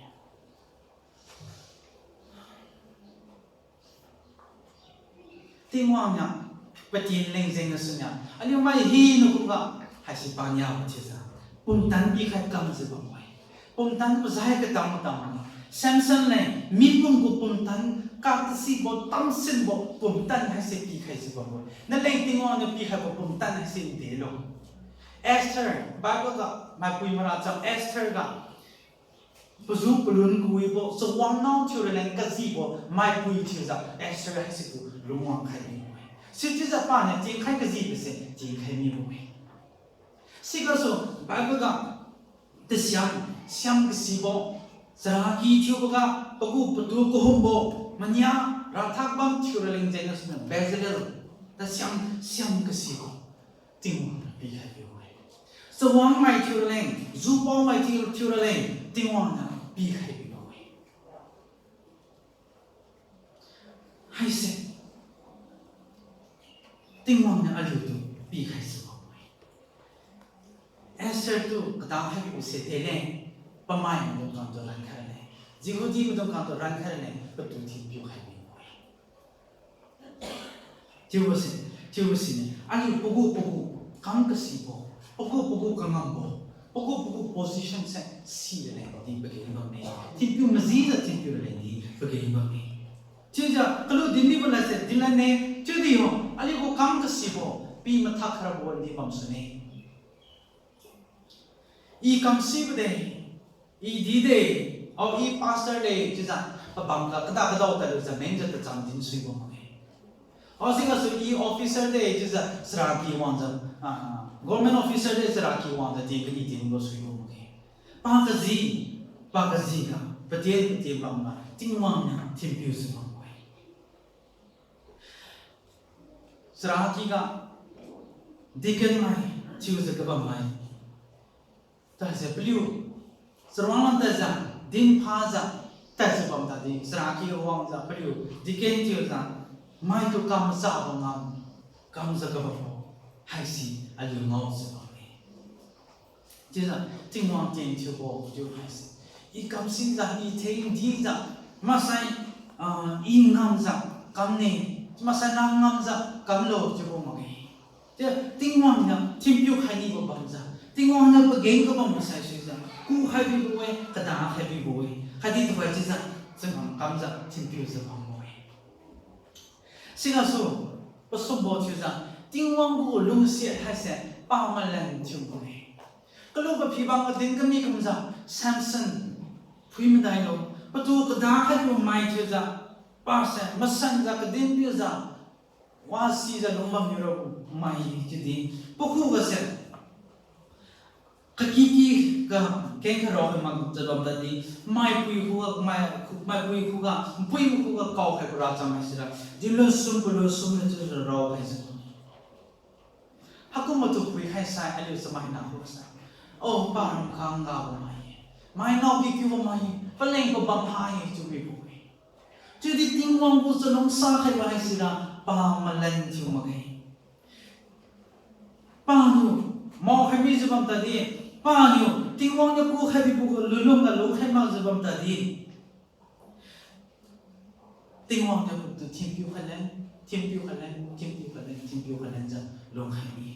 Tingwang niu, patien leng jeng gasuniu, aliu mai hina khuga, haisi paniabo chiujiu, pumtan pikhai kamjiu bamme. Pumtan pazai katam katam bam-e. Samson leng, mipum gu pumtan, katasibo, tamsinbo pumtan haise pikhaijiu bamme. Naleng Tingwang niu pikhaibo pumtan haise delo. Esther, Bible ga, maipui maracham Esther ga, pazu palun kawibo, chawang nao thiu raleng kajibo, maipui thiujiu Esther haisitu lungwang khai mibo-e. Sichiujiu paniu tienkhai kajibo se tienkhai mibo-e. Sigasu Bible ga tasiam, siam kasibo, charaky thiuboga, pagu patu kahumbo, mania, rathak bam thiu raleng jeng gasuniu Bezalel, tasiam, siam kasibo, Tingwang niu pikhai bibo-e. Chawang mai thiu raleng, jupao mai thiu, thiu raleng, Tingwang niu pikhai bibo-e. Haise, Tingwang niu aliutu pikhaijiu bamme. Esther tu kadang haibo se deleng, pamai maidung khangtu rankhai raleng, Jehudi maidung khangtu rankhai raleng, patu thinpiu khai bibo-e. Chiubo se, chiubo siniu, aliu pagu pagu kam kasibo, pagu pagu kangambo, pagu pagu position se si raleng di pageng bamme. Thinpiu majijiu thinpiu raleng di pageng bamme. Chiujiu kalu dinmibo lad se dinlanne, chiudi ho, aliu gu kam kasibo pi mathak kharabo wan di bamsune. I kamsibo de, i di de, ao i pastor de chiujiu, pabam ga kada kadao tadlujiu mengjiu tacham din suibo makge. Ao sigasu i officer de chiujiu, charaky wangjiu, ah, government officer de charaky wangjiu di kani dinbo suibo makge. Pakaji, pakaji ga, patien patien bam ga, Tingwang niu thinpiujiu bambo-e. Charaky ga, deacon mai, thiujiu kabammai tadse paliu, charuang lam tadjiu, dinphajiu, tadjiu bam tadi, charaky wangjiu paliu, deacon thiujiu, maitu kam machabo ngam, kamjiu kabambo, haisi aliu ngaojiu bamme. Chiujiu, Tingwang tien thiubo chiu haise, i kamsijiu, i thengdijiu, maksai, ah, i ngamjiu kamne, maksai nang ngamjiu kamlo chiubo makge. Chiu Tingwang niu thinpiu khai nibo bamjiu, Tingwang niu pageng kabam masai sijiu, kukhai bibo-e, kada khai bibo-e. Khatdi tuhoi chiujiu, changam kamjiu, thinpiujiu bambo-e. Sigasu, pasumbo chiujiu, Tingwang gu lungsiat haise, pamalan thiubo-e. Kalu paphi bang kadin kami kumjiu, Samson, phui madailo, patu kada khai bibo mai thiujiu, pase, masanjiu kadin piujiu, wasijiu lungbam niura mai chiudi, pakhuga se, kakiki ga kengkha raokhai makjiu bam tadi, maipui khuga, mai, maipui khuga, npui khuga kaokhai kura cham haisira, dinlun sum palun sum niu chiujiu raokhaijiu Haikum matu phuikhai sai aliu chamaina khusai, o, param khangga bamai-e, mai nao kikiu bamai-e, paleng pabam hai-e chiu mibo-e. Chiudi Tingwang gu chalungsa khaibo haisira pamalan thiu makge. Paniu maokhai mijiu bam tadi, paniu Tingwang niu kukhai bibo gu lunlungga lungkhai makjiu bam tadi, Tingwang niu patu thinpiu khailen, thinpiu khailen, thinpiu khailen, thinpiu khailenjiu lungkhai mi.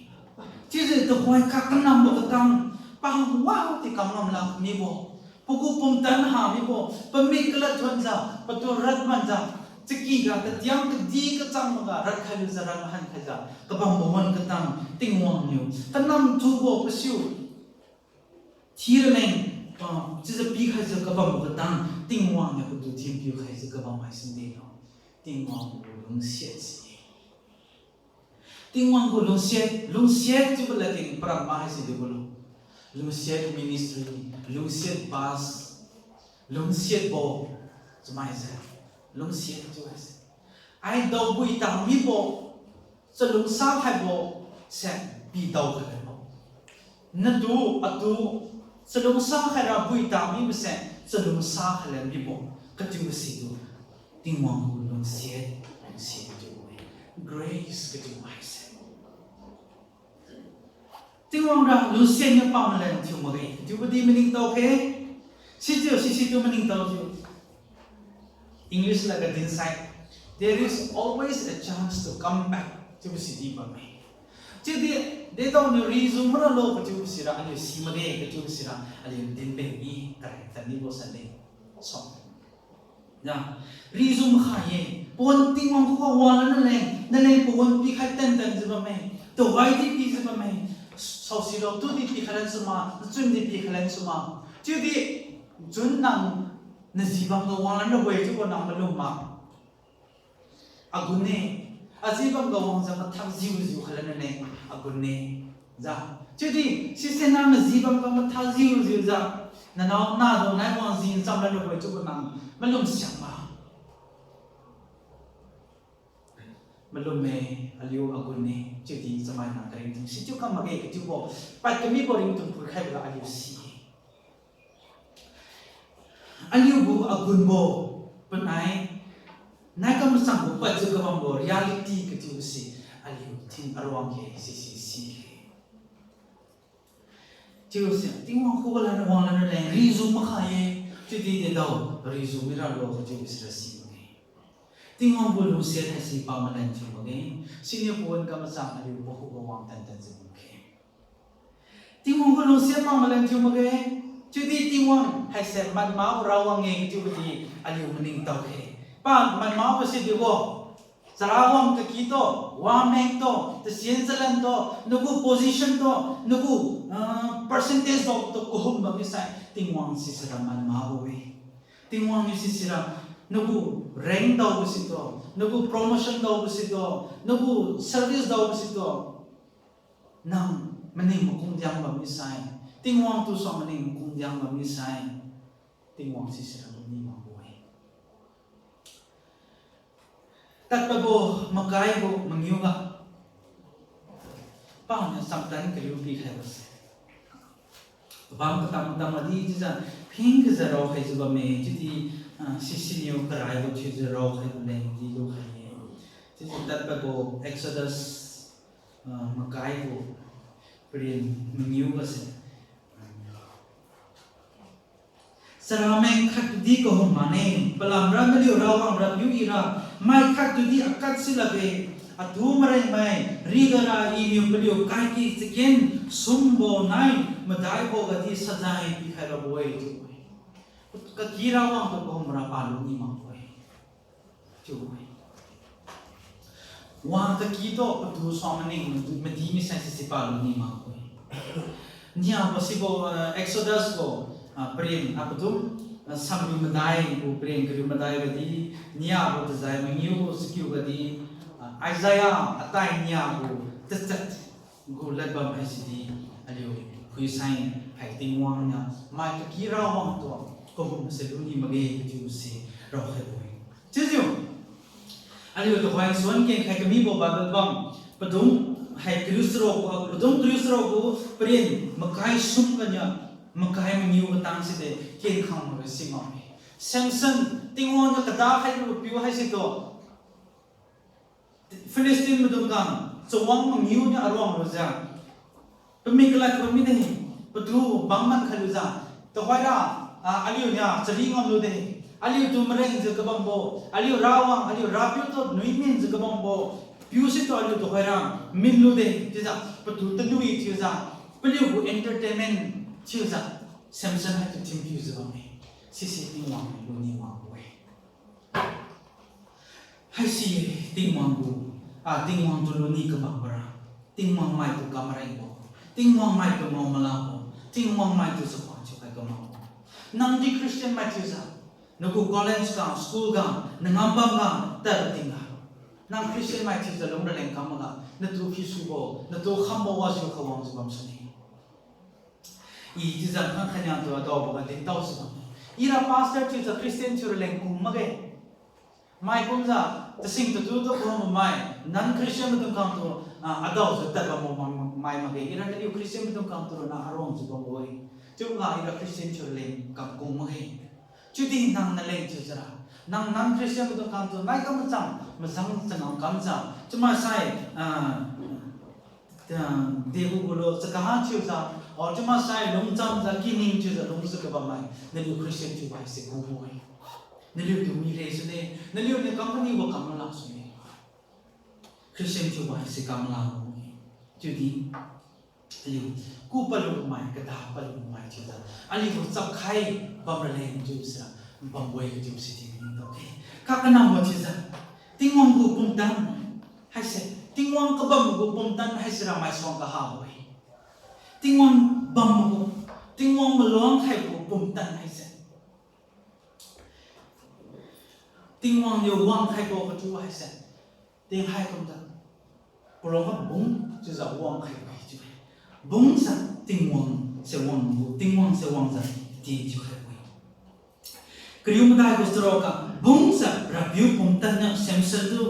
Chiujiu tuhoi kakanambo katang, pa wadi kamnam lak mibo, pagu pumtan ha mibo, pamik kalad thuonjiu, patu rad manjiu, chaky ga katiang kadi kachang maga radkhailujiu rad mahan khaijiu kabambo wan katang Tingwang niu kanam thubo pasiu thiraleng, ah, chiujiu pikhaijiu kabambo katang Tingwang niu patu thinpiu khaijiu kabam haisindelo. Tingwang gu lungsiat si-e. Tingwang gu lungsiat, lungsiat chiubo ladkeng paramba haisi diulo. Lungsiat ministry, lungsiat bus, lungsiatbo, chamaijiu, lungsiat chiu haise. Ai daobui tamibo, chalungsa khaibo se pidao khailabo. Natu, atu, chalungsa khaira bui tamibo se, chalungsa khaila mibo, katiubo situ, Tingwang gu lungsiat, lungsiat chiu-e. Grace katiubo haise. Tingwang ra lungsiat niu pamalan thiu makge, katiubodi maningtao khe. Sichiu, sisitu maningtao chiu. English laga dinsai, there is always a chance to come back, chiubo sidi bamme. Chiudi, dedaoniu resume ralo katiubo sira aliu si makge, katiubo sira aliu dinbe mi, karai tanibo sande. So, ya, resume khai-e, pawan Tingwang khuga wanglan naleng, naleng pawan pikhai tantanjiu bamme, tuhoidi pijiu bamme, saosilo tudi pikhailan suma, nachun di pikhailan suma. Chiudi, chun nang najibam ga wanglan rabo-e chiubo nang malum ma. Agun-e, ajibam ga wangjiu mathak jiujiu khailan naleng, agun-e. Ja, chiudi, sise nang najibam ga mathak jiujiujiu, nanao nado nai wangjiu chamlan rabo-e chiubo nang malum siak ma. Malum-e, aliu agun-e, chiudi chamaina karingting sichiu kam makge katiubo, pad kamibo ringting phuikhaibo ga aliu si-e. Aliu gu agunbo, panai, nai kamachangbo padjiu kabambo reality katiubo si, aliu thin aruang khe, sisi si-e. Chiubo si, Tingwang khuga lan wanglan naleng, resume makhai-e, chiudi dedao, resume miralo, chiubo sira si makge. Tingwang gu lungsiat haise pamalan thiu makge, siniu pawan kamachang aliu pakhuga wang tantanjiu bamkhe. Tingwang gu lungsiat pamalan thiu makge, chiudi Tingwang haise manmabo Rawang-e chiubodi aliu maningtao khe. Pa manmabo si dibo, chara wang kaky to, wameng to, tasian chalan to, nagu position to, nagu, ah, percentage to, to kahum bammi sai, Tingwang sisira manmabo-e. Tingwang niu sisira, nagu rank daobo sito, nagu promotion daobo sito, nagu service daobo sito, nang maning makung diang bammi sai, Tingwang tu suang maning makung diang bammi sai, Tingwang sisira luni makbo-e. Tadpadbo makai gu mangiu ga, paniu chamtan kaliu pikhaibo se, pabam katam katam madi chiujiu, phing kajiu raokhaijiu bamme, chiudi, ah, sisiniu karaibo thiujiu raokhaibo leng di lukhai-e. Chiudi tadpadbo Exodus, ah, makai gu paren mangiu ga se, charameng khatdi kahum mane, palamra naliu Rawang Rapiu ira Mai khat tudi akhat silakge, atu marengmai rigara Iniu paliu kaiki chaken sumbo nai madaibo gadi sajai pikhai rabo-e chiu-e. Kaki rawang tu kahumra palu ni makbo-e chiu-e. Wa kaki tu patu suang maning madi misai sisi palu ni makbo-e. Niabo sibo, ah, Exodus bo, ah, paren, ah, padum, ah, samriu madai gu paren kariu madai gadi, niabo tajai mangiu chakiu gadi, ah, Isaiah atai niabo tachat gu ladbam haisidi aliu phuisai hai Tingwang niu mai kaki rawang tu kahumse luni makge kachiubo si raokhaibo-e. Chiujiu aliu tuhoi suan kengkhai kamibo Bible bam padum hai kariu charuk gu, padum kariu charuk gu paren makai sum ganiu makai mangiu katang side kenkhang makge si ngao-e. Samson, Tingwang niu kadakhai kapiu haisitu Philistine maidung khang chawang mangiu niu aruang lujiu pamik kalad bam mide, patu bang man khai lujiu, tuhoira, ah, aliu niu chari ngam lude, aliutu marengjiu kabambo, aliu rawang, aliu rapiu tu nuiminjiu kabambo piu situ aliu tuhoira min lude chiujiu patu tanui thiujiu, paliu gu entertainment thiujiu, Samson haitu thinpiujiu bamme. Sisi Tingwang niu luni makbo-e. Haisi Tingwang gu, ah, Tingwang tu luni kabambo ra, Tingwang maitu kamarengbo, Tingwang maitu ngao malabo, Tingwang maitu chakhuang thiukhai kamakbo. Nangdi Christian mai thiujiu, nagu college ga, school ga, nangam bam ga, tadbo tingga, nang Christian mai thiujiu lungraleng kam makga, natu phisubo, natu khambo wajiu khawangjiu bamsune. I chiujiu khang khaniatu adaoboga dintao si bamme. Ira pastor thiujiu Christian thiu raleng kung makge. Mai kumjiu, tasing tatu tu kummai, non-Christian maidung khangtu, ah, adaojiu tadbambo mai makge. Ira naliu Christian maidung khangtu ronna aruangjiu bambo-e. Chiuga ira Christian thiu raleng kam kung makge. Chiudi nang naleng thiujiura, nang non-Christian maidung khangtu nai kam machang, majang changam kamjiu, chiumaksai, ah, ah, degu gulo chakaha thiujiu, or chiumaksai lungchamjiu kining thiujiu lungjiu kabammai, naliu Christian thiubo haise kubo-e. Naliutu mire sune, naliuniu company bo kam malak sune. Christian thiubo haise kam malak bo-e. Chiudi aliu ku palu mai, kada palu mai thiujiu, aliu gu chapkhai bamraleng chiubo sira bambo-e kachiubo si dinning tao-e. Kakanambo chiujiu, Tingwang gu pumtan haise, Tingwang kabam gu pumtan haisera maisuang kahabo-e. Tingwang bam gu, Tingwang maluang khaibo gu pumtan haise, Tingwang niu wangkhaibo kachiu haise, tinghai kumta, palong ga bung chiujiu wangkhaibo-e chiu-e. Bungjiu Tingwang se wang gu, Tingwang se wangjiu ti chiukhaibo-e. Kariu madai gu charuk ga, bungjiu Rapiu pumtan niu Samson tu,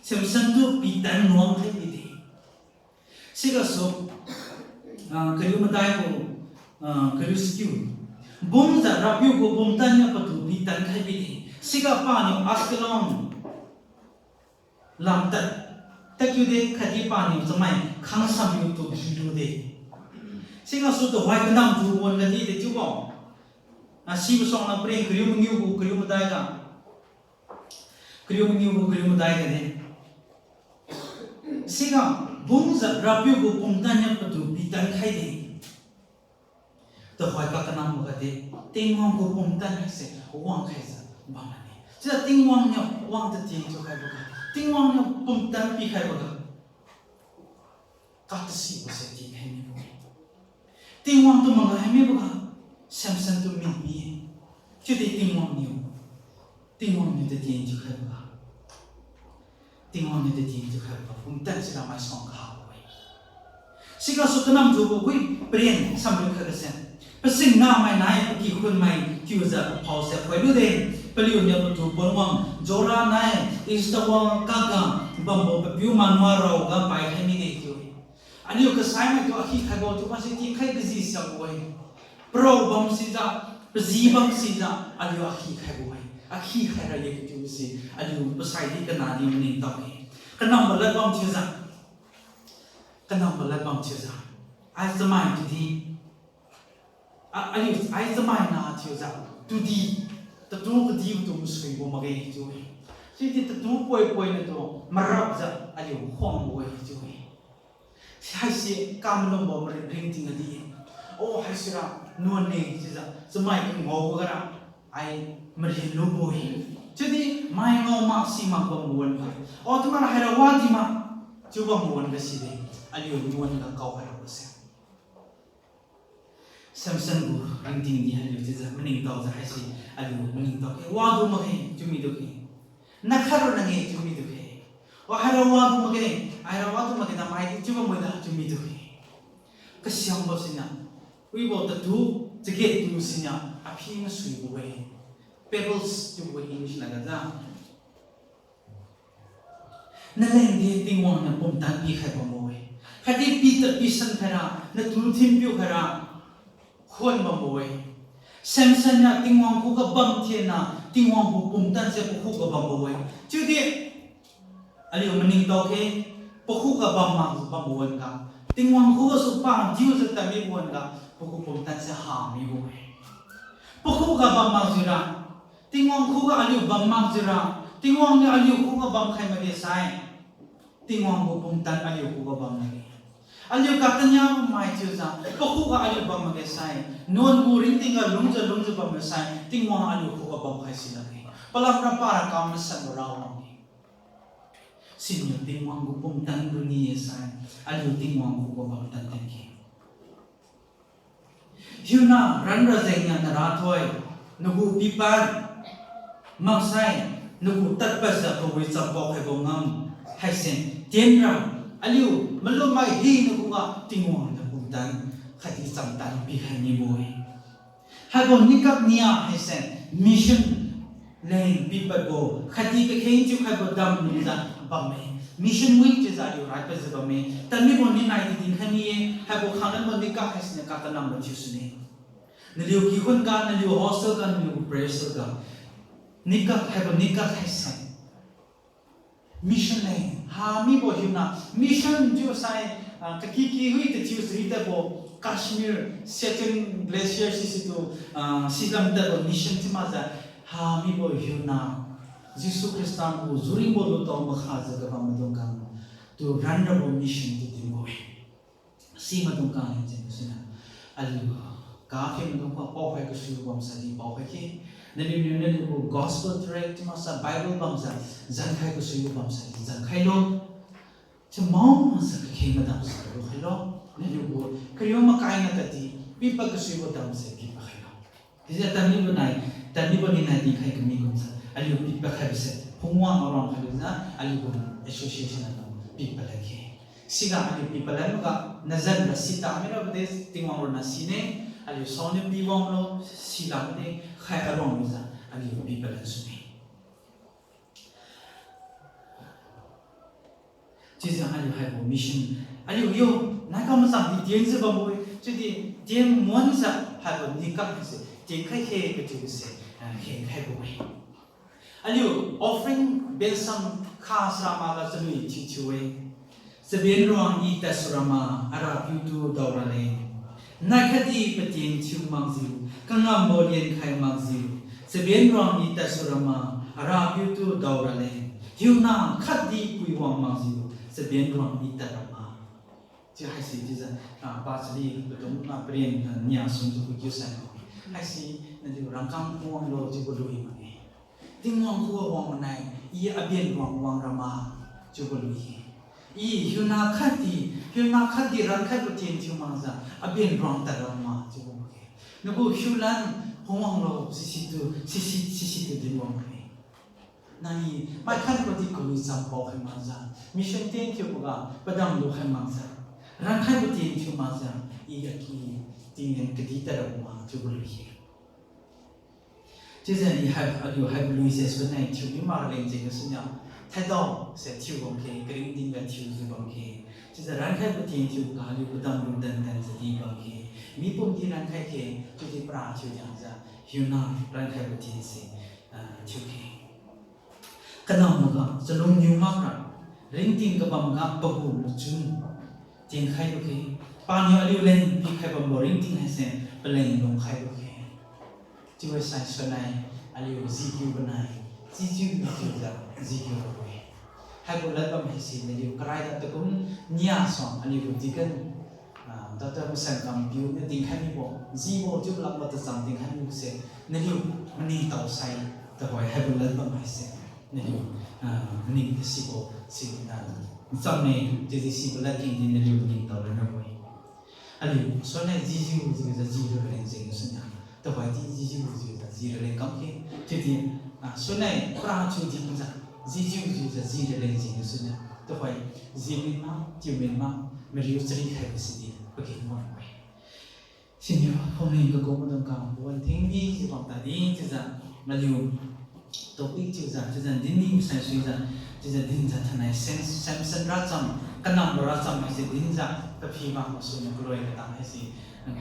Samson tu pitan nuang khai bide. Sigasu, ah, kariu madai gu, ah, kariu sikiu. Bungjiu Rapiu gu pumtan niu patu pitan khai bide. Siga paniu Ashkelon lamtad tadkiu de, khatdi paniu chamai khangsamniu tu gilu de. Sigasu tuhoi kanam tu wan gadi de chiubo. Ah, sibo suangna paren kariu mangiu gu kariu madai ga. Kariu mangiu gu kariu madai ga de. Siga bungjiu Rapiu gu pumtan niu patu pitan khai de. Tuhoi kakanambo ga de, Tingwang gu pumtan haise wangkhaijiu bam mane. Chiujiu Tingwang niu wang tatieng thiukhaibo ga, Tingwang niu pumtan pikhaibo ga, katasibo se tienkhai mibo-e. Tingwang tu mangai mibo ga, Samson tu mingmi-e. Chiudi Tingwang niu, Tingwang niu tatieng thiukhaibo ga, Tingwang niu tatieng thiukhaibo ga pumtan sira maisuang kahabo-e. Sigasu kanam tubo gui paren samriu khat gase, pasingna mai nai pakikhun mai thiujiu paphao se khoilu de. Paliuniu patu ponwang Jora nai Estaol kaga bambo papiu Manoa raoga paikhai mide chiu-e. Aliu kasai maitu akhi khaibo chiu mase tienkhai kaji siakbo-e. Parao bam sijiu, paji bam sijiu aliu akhi khaibo-e. Akhi khaira ye kachiubo se aliu pasai di kana di maningtao-e. Kanambo lad bam chiujiu, kanambo lad bam chiujiu, ai chamai tudi, a, aliu ai chamai na chiujiu, tudi, tatu kadibo tu masuibo makge chiu-e. Chiudi tatu poi-poinatu marapjiu aliu khuangbo-e chiu-e. Haise kamalumbo maringting adi-e. O, haisira nuan-e chiujiu chamai kangao gara ai marinlubo-e. Chiudi mai ngao mak si mak bam wan-ga, o, chiumara haira wadi ma chiu bam wan-ga side, aliu nuan ga kao hairabo se. Samson gu ringting di aliu chiujiu maningtaojiu haise, aliu maningtao khe, wadu makge chiu midu khe. Nakhat ronna-e chiu midu khe. O, haira wadu makge, haira wadu makge, namaidi chiu bamboida chiu midu khe. Kasiangbo siniu, wibo tatu, chagettu siniu, aphi masuibo-e. Pebbles chiubo English naga ja. Nalengdi Tingwang niu pumtan pikhai bambo-e. Khatdi pi tad pisan khaira, natu thinpiu khaira, khuan bambo-e. Samson niu Tingwang khuga bam thienna, Tingwang gu pumtan se pakhuga bambo-e. Chiudi aliu maningtao khe, pakhuga bam mak bambo wan-ga, Tingwang khugasu padiujiu tadmibo wan-ga, pagu pumtan se hamibo-e. Pakhuga bam makjiura, Tingwang khuga aliu bam makjiura, Tingwang niu aliu khuga bamkhai makge sai, Tingwang gu pumtan aliu khuga bam makge. Aliu katania mai chiujiu pakhuga aliu bam makge sai, nuan gu ringting ga lungjiu lungjiu bam makge sai, Tingwang aliu khuga bamkhai si lakge. Palamra para kam masanbo rawang-e. Siniu Tingwang gu pumtan runi-e sai, aliu Tingwang khuga bam tan tadge. Hiuna ranra jengniu narathoi, nagu pipad maksai, nagu tadpadjiu kawi champao khaibo ngam haise, tienra, aliu malumai hina khuga Tingwang niu pumtan khatdi chamtan pikhai mibo-e. Haibo nikak nia haise, mission leng pipadbo khatdi kakheng thiukhaibo dam lungjiu bamme. Mission week chiujiu aliu raipadjiu bamme. Tadmibo ninaidi dinkhai mi-e, haibo khanglanbo nikak haisiniu katanambo thiusune. Naliu kikhun ga, naliu hostel ga, naliu prayer cell ga, nikak haibo nikak haise mission leng hamibo hiuna, mission chiu sai, ah, kakiki hui tathiu siri tadbo Kashmir, Siachen Glacier sisitu, ah, silam tadbo mission chiu makjiu, hamibo hiuna, Jesu Khrista gu juringbo lutao makhajiu kabam maidung khang tu ranrabo mission tu dinbo-e. Simaidung khang leng jeng siniu, aliu kaphim maidung khang paokhai kasuibo bamsai di paokhai khe. Naliuniu naliu gu gospel tract chiu maksai Bible bamjiu zankhai kasuibo bamsai di zankhailo. Chiu maksai kakheng madam sa lukhailo. Naliu gu kariu makai na tadi pipad kasuibo damse pipad khailo. Chiujiu tadmibo nai, tadmibo ninai dinkhai kami kumjiu aliu pipad khaibo se Phungwang Aruang khailujiu aliu gu association aliu pipad lakge. Siga aliu pipad lanboga nazan ga sita mirabo de Tingwang ronna sine, aliu saoniu piwanglo, silakde khai aruang lujiu aliu pipad lan sune. Chiujiu aliu haibo mission, aliu yo, naikam machang di tienjiu bambo-e, chiudi tien muanjiu haibo nikak haise tienkhai khe kachiuse, ah, khengkhaibo-e. Aliu offering bensam kha sarama ga chalui thiu thiu-e. Chaben ruang I tadsurama, Arapiutu daoraleng. Nai khatdi patien thiu makjiu, kangambo lienkhai makjiu. Chaben ruang I tadsurama, Arapiutu daoraleng. Hiuna khatdi puiwang makjiu, chaben ruang I tadrama. Chiu haise chiujiu, ah, pachali padum, ah, paren, ah, nia sumjiu phuikiu sai. Haise naliu rangkang wanglo chiubo lui makge. Tingwang khuga wang manai, I aben ruang wangrama chiubo lui-e. I hiuna khatdi, hiuna khatdi rankhaibo tien thiu makjiu aben ruang tadrama chiubo makge. Nagu hiulan khung wanglo sisitu, sisi, sisitu dinbo makge. Nang I maikhat kadi kawi champao khai makjiu, mission tien thiuboga padam lukhai makjiu, rankhaibo tien thiu makjiu, I aki tinggen kadi tadrama chiubo lui-e. Chiujiu I hai, aliu haibo lui se sunai thiu mi mak raleng jeng gasuniu, thaidao se thiu bamkhe, karingting ga thiujiu bamkhe. Chiujiu rankhaibo tien thiuboga aliu padam lu dan dan jidi bamkhe. Mipum di rankhai khe, chiudi para thiu jengjiu, hiuna rankhaibo tien se, ah, thiukhe. Kanamboga chalungniu makra, ringting kabamga pagu machun tienkhai lukhe. Paniu aliuleng pikhai bambo ringting haise paleng lungkhai lukhe. Chiubo sai sunai aliu jipiu banai, chichiu chiujiu jikiu rabo-e. Haibo ladbam haise naliu karaida takum nia suang aliu gu deacon, ah, Doctor Masankam piu niu dinkhai mibo, jibo chiu lambo tacham dinkhai mibose, naliu maningtao sai, tuhoi haibo ladbam haise naliu, ah, maning tasibo si, ah, chamme, chiudi sibo ladkeng di naliu maningtao rabo-e. Aliu sunnai jijiu jiujiu ji raleng jeng gasuniu, tuhoi di jijiu jiujiu ji raleng kamkhe, chiudi, ah, sunnai para thiu dinjiu jijiu jiujiu ji raleng jeng gasuniu, tuhoi ji minma, tiu minma, mariu chari khaibo sidi pageng wangbo-e. Siniu phungning kakum maidung kang pawan thingdi jiu bam tadi chiujiu, maliu topic chiujiu, chiujiu dinni masaisuijiu, chiujiu dinjiu thainai Sam-, Samson racham, kanambo racham haise dinjiu, kaphi bam gasuniu kaloi katang haise,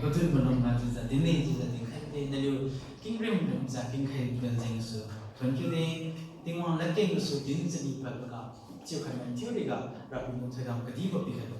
padun malum ga chiujiu dinne chiujiu dinkhai de, naliu kingrim rimjiu kingkhai pen jeng gasu thon kiu de, Tingwang ladkeng gasu din chani padboga, chiukhai mai thiuriga, Rapiu lungthoidam kadibo pikhai